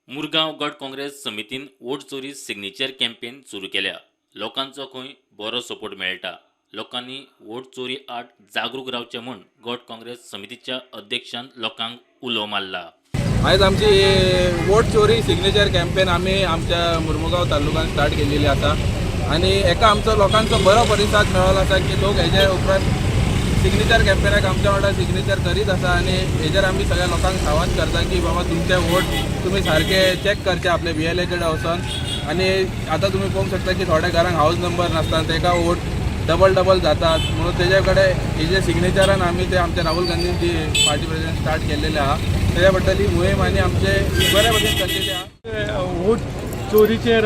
मुरगांव गट काँग्रेस समितीन वोट चोरी सिग्नेचर कॅम्पेन सुरू केल्या. लोकांचो खंय बरो सपोर्ट मेळटा. लोकांनी वोट चोरी आड जागरूक रावचें म्हूण गट काँग्रेस समितीच्या अध्यक्षान लोकांक उलो मारला. आयज आमची वोट चोरी सिग्नेचर कॅम्पेन आमी आमच्या मुर्मुगांव तालुक्यान स्टार्ट केलेली आसा आनी एका आमचो लोकांचो बरो प्रतिसाद मेळ्ळो आसा की लोक हेजे उपरांत सिग्नेचर कॅम्पेनाक आमच्या वांगडा सिग्नेचर करीत आसा. आनी हेजेर आमी सगळ्या लोकांक सावध करता की बाबा, तुमचे वोट तुमी सारके चॅक करचे आपले बीएलए कडेन वचोन. आनी आतां तुमी पळोवंक शकता की थोड्या घरांक हावज नंबर नासता, ताका वोट डबल डबल जातात. म्हणून तेजे कडेन हेजे सिग्नेचरान आमी ते आमच्या राहुल गांधीन जी पार्टी प्रेसिडेंट स्टार्ट केल्लेले आहा, तेज्या बद्दल ही मोहीम आनी आमचे बऱ्या भशेन चल्लेली आहा. वोट चोरीचेर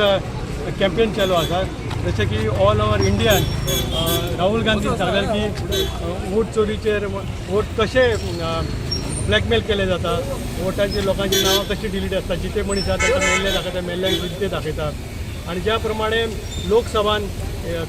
कॅम्पेन चालू आसा. जशें की ऑल ओवर इंडियान राहुल गांधीन सांगलें की वोट चोरीचेर वोट कशे ब्लॅकमेल केले जाता, वोटांची लोकांची नांवां कशी डिलीट आसता, जिते मनीस आसा तांकां मेल्ले दाखयता, मेल्ल्यांक जिते दाखयतात. आनी ज्या प्रमाणे लोकसभान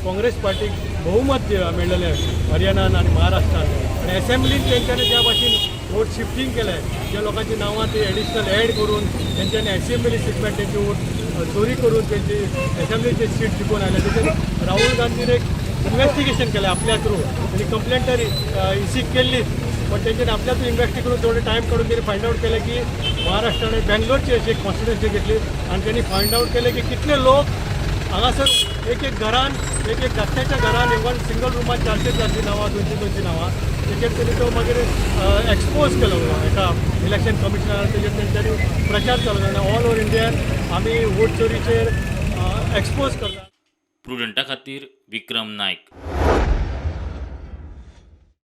काँग्रेस पार्टीक बहुमत मेळ्ळेलें हरियाणान आनी महाराष्ट्रान आनी एसेंब्लीन तेंच्यांनी ज्या भाशेन वोट शिफ्टींग केलें, ज्या लोकांची नांवां ती एडिशनल एड करून तेंच्यांनी एसेंब्ली सीट तेंची वोट चोरी करून तेंची एसेंब्लीचे सीट जिखून आयले, तेचेर राहुल गांधीन एक इन्वेस्टिगेशन केलें आपल्या थ्रू. तेणी कंप्लेंट तर इसीक केल्लीच, पण तेंच्यांनी आपल्या थ्रू इन्वेस्टिगेट करून, थोडे टायम काडून तेणी फायंड आवट केलें की महाराष्ट्र आनी बेंगलोरची अशी एक कॉन्स्टिट्युन्सी घेतली आनी तेणी फायंड आवट केलें की कितले लोक हांगासर एक एक घरान, एक एक धाकट्याच्या घरान, इवन सिंगल रुमान चारशे चारशे नांवां, दोनशे दोनशे नांवां. तेचेर तेणी तो मागीर एक्सपोज केलो एका इलेक्शन कमिशनर. तेजेर तेंच्यांनी प्रचार चालू केलो आनी ऑल ओवर इंडियान आमी वोट चोरीचेर एक्सपोज करता. प्रुडंटा खातीर विक्रम नायक.